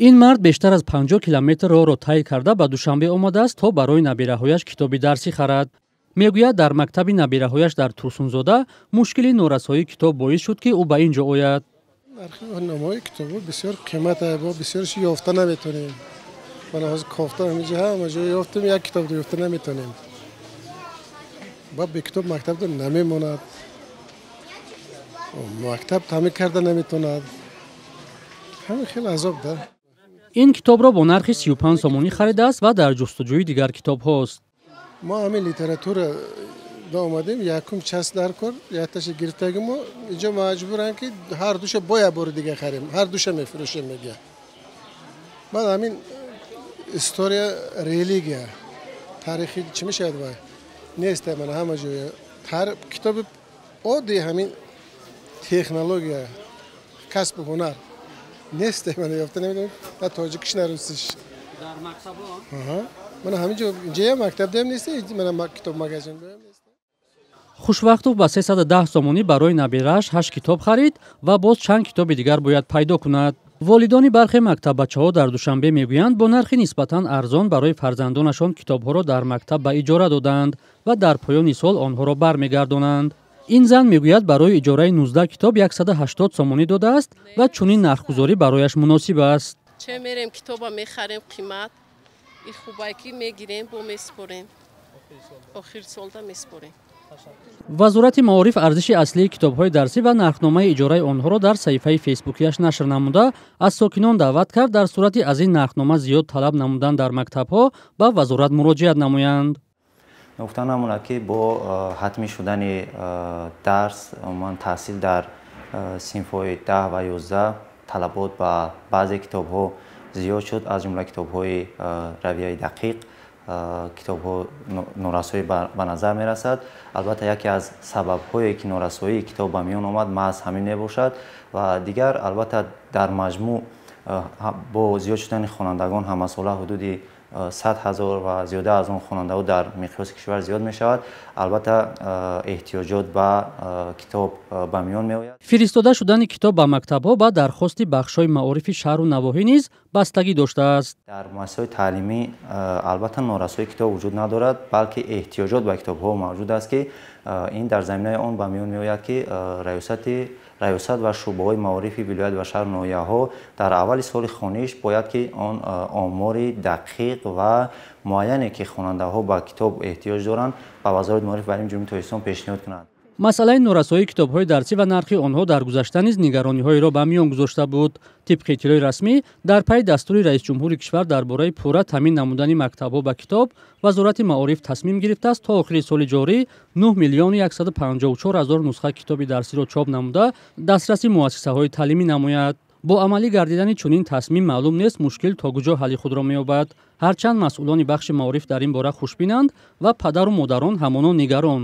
Ин мард бештар аз 50 километр роҳро тай карда ба Душанбе омадааст, то барои набираҳояш китоби дарсӣ харад. Мегӯяд, дар мактаби набираҳояш дар Турсунзода мушкили норасоии китоб боис шуд, ки ӯ ба ин ҷо ояд. Нархномаҳои китобҳо бисёр қимат, бо бисёрш ёфта наметонем. Мана ҳозир кофта ҳаминҷа ҳама ҷо ёфтем, як китоб ёфта наметонем. Ба бе китоб мактабда намемонад, мактаб таъмин карда наметонад. Ҳамин хел азоб да. Ин китобро бо нархи 35 сомонӣ харидааст ва дар ҷустуҷӯи дигар китобҳост. Мо ҳамин литература да омадем, якум час дар кор якташа гирифтаги, мо инҷо маҷбурам, ки ҳар душа бо як бори дига харем, ҳар душа мефурӯшем, мегӯя. Баъд ҳамин история, религия, таърихи чӣ мешавад, вай нест. Мана ҳама ҷоя китоби оддии ҳамин технология, касбу ҳунар нест. Мана ёфта намедонем, на тоҷикиш, на русиш. Дар мактабҳо? Мана ҳамин ҷо, инҷая мактаб даем нест, мана китоб магазин даем нест. Хушвақтов ба 310 сомонӣ барои набирааш ҳашт китоб харид ва боз чанд китоби дигар бояд пайдо кунад. Волидони бархе мактаббачаҳо дар Душанбе мегӯянд, бо нархи нисбатан арзон барои фарзандонашон китобҳоро дар мактаб ба иҷора додаанд ва дар поёни сол онҳоро бармегардонанд. Ин зан мегӯяд, барои иҷораи 19 китоб 180 сомонӣ додааст ва чунин нархгузорӣ барояш муносиб аст. Че мерем, китоба мехарем қимат, и хубай ки мегирем, бо меспорем, охир солда меспорем. Вазорати маориф арзиши аслии китобҳои дарсӣ ва нархномаи иҷораи онҳоро дар саҳифаи фейсбукияш нашр намуда, аз сокинон даъват кард, дар сурати аз ин нархнома зиёд талаб намудан дар мактабҳо ба вазорат муроҷиат намоянд. Гуфта намонад, ки бо ҳатмӣ шудани дарс, умуман таҳсил дар синфҳои 10 ва 11, талабот ба баъзе китобҳо зиёд шуд, аз ҷумла китобҳои равияи дақиқ. Китобҳо норасоӣ ба назар мерасад. Албатта, яке аз сабабҳое, ки норасоии китоб ба миён омад, маҳз ҳамин мебошад. Ва дигар, албатта, дар маҷмӯъ бо зиёд шудани хонандагон, ҳамасола ҳудуди 100 000 ва зиёда аз он хонандаҳо дар миқёси кишвар зиёд мешавад, албатта, эҳтиёҷот ба китоб ба миён меояд. Фиристода шудани китоб ба мактабҳо ба дархости бахшҳои маорифи шаҳру навоҳӣ низ бастагӣ доштааст. Дар муассисаҳои таълимӣ, албатта, норасоии китоб вуҷуд надорад, балки эҳтиёҷот ба китобҳо мавҷуд аст, ки ин дар заминаи он ба миён меояд, ки раёсат ва шӯъбаҳои маорифи вилоят ва шаҳру ноҳияҳо дар аввали соли хониш бояд ки он омори дақиқ ва муайяне, ки хонандаҳо ба китоб эҳтиёҷ доранд, ба Вазорати маориф ва илми Ҷумҳурии Тоҷикистон пешниҳод кунанд. Масъалаи норасоии китобҳои дарсӣ ва нархи онҳо дар гузашта низ нигарониҳоеро ба миён гузошта буд. Тибқи иттилои расмӣ, дар пайи дастури раисҷумҳури кишвар дар бораи пурра таъмин намудани мактабҳо ба китоб, Вазорати маориф тасмим гирифтааст, то охири соли ҷорӣ 9 миллиону 154 ҳазор нусха китоби дарсиро чоп намуда, дастраси муассисаҳои таълимӣ намояд. Бо амалӣ гардидани чунин тасмим маълум нест, мушкил то куҷо ҳалли худро меёбад. Ҳарчанд масъулони бахши маориф дар ин бора хушбинанд ва падару модарон ҳамоно нигарон.